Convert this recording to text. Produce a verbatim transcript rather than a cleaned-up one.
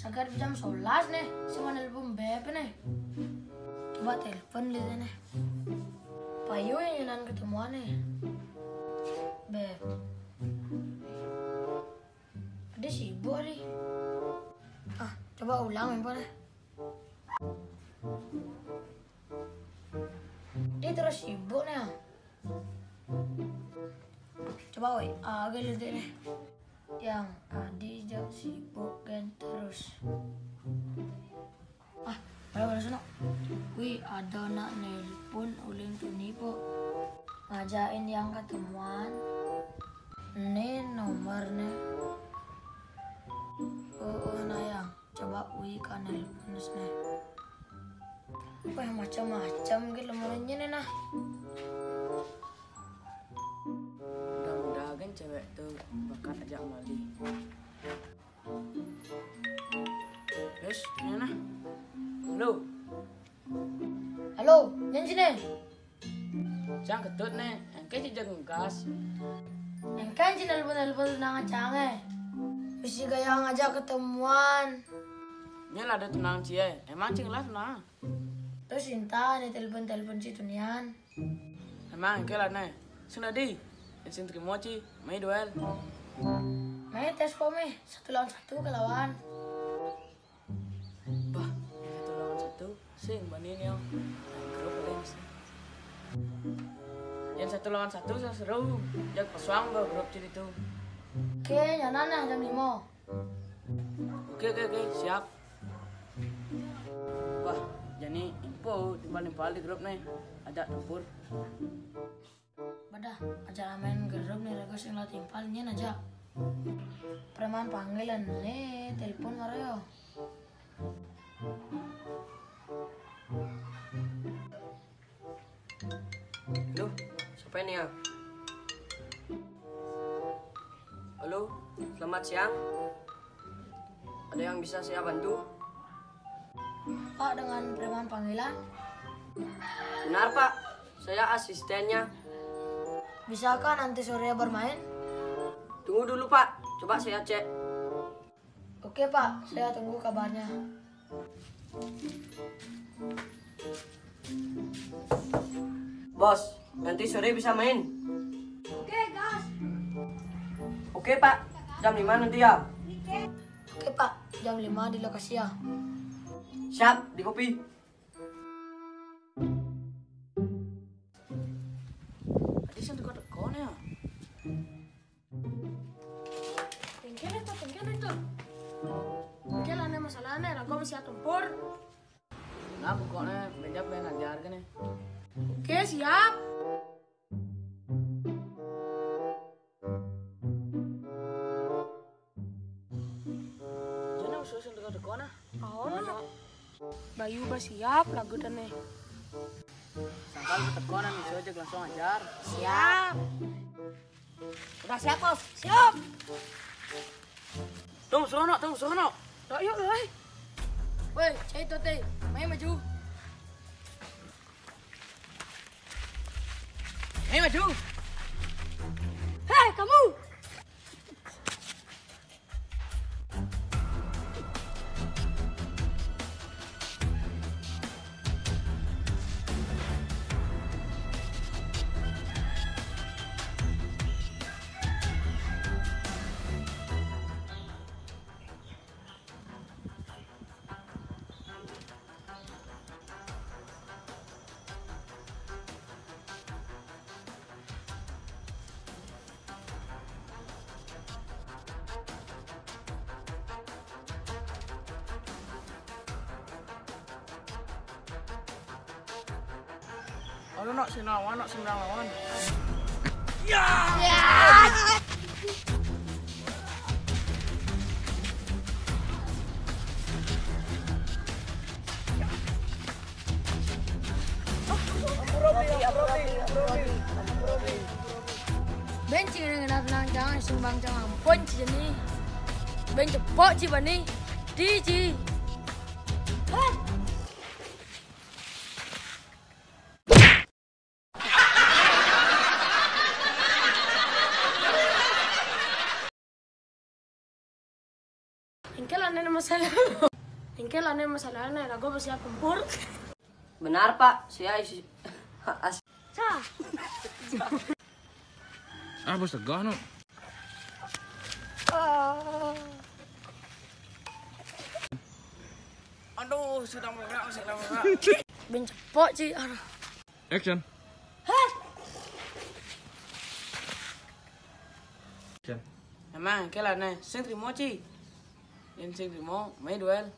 Kan jam sebelas nih, sing nelpon Beb nih. Coba telepon dulu nih. Payu yang nyonan ketemuan nih. Beb. Adi sibuk nih. Ah, coba ulang handphone nih. Adi terus sibuk nih. Coba W A aja dulu nih. Yang Adi jam sibuk kan terus. Ah, baru baru sono. Wih, ada nak nelpon uling tuni po. Ngajakin yang ketemuan. Nih nomor nih. Oh, oh, nah yang. Coba wi kanal bonus nih. Wah, macam-macam gitu nomornya nih nah. Mudah-mudahan cewek tuh bakat ajak mali. Terus, ini nah. Halo. Halo, yang sini. Cang ketut nih, engke ci jagung gas. Engke ci nelpon-nelpon tunangan cange. Mesti gaya ngajak ketemuan. Ini lah ada tunangan cie, emang cing lah tunangan. Terus Inta nih telepon-telepon ci tunian. Emang engke lah nih. Sing tadi, sing terima ci, mai duel. Mai tes po meh, satu lawan satu kelawan. Bah, yang satu lawan satu, sing bani nih, Om. Grup lain sih. Yang satu lawan satu saya seru, jak pesuang bah grup jadi tuh. Oke, nyanan nah jam lima. Oke, oke, oke, siap. Wah, jadi info timpal-timpal di grup nih, ajak tempur. Badah, aja main gerup nih, raga sing lah timpal nyen aja. Preman panggilan nih, telepon marayo. Duh, siapa ini ya? Halo, selamat siang. Ada yang bisa saya bantu? Pak, dengan preman panggilan. Benar, Pak. Saya asistennya. Bisakah nanti sore bermain? Tunggu dulu, Pak. Coba saya cek. Oke, Pak. Saya tunggu kabarnya. Bos, nanti sore bisa main? Oke, gas. Oke, Pak. Jam lima nanti ya. Oke, Pak. Jam lima di lokasi ya. Siap, di kopi. Tadi sing teko-teko nih ya. Tengkel itu, tengkel itu. Tengkel aneh masalahnya, raga masih tempur. Nah, pokoknya beda ben ajar gini. Oke, siap. Jana usul sing teko-teko nah. Oh, no. Bayu ba siap lagu tene. Sangkal teko nah, iso aja langsung ajar. Siap. Udah siap, Bos? Siap. Tunggu sono, tunggu sono. Dak yuk, lai. Woi, cai tote, mai maju. Mai maju. Hei, kamu. Ono nok sing lawan, nok sing lawan. Ya. Ya. Ampun, Robi, ampun, Robi, ampun, Robi, ampun, Robi. Ben cing ngenat nang jangan sumbang jangan ampun ci jeni. Ben cepok ci bani. Di ci. Hah. Engke la nene masalah. Engke la nene masalah ne rago bos ya kumpur. Benar, Pak. Saya isi as- Ah, bos tegah no. Aduh, sedang bergerak, sedang bergerak. Bencepok ci. Aduh. Action. Emang, engke la ne, sing trimo ci. Yen sing trimo, mai duel.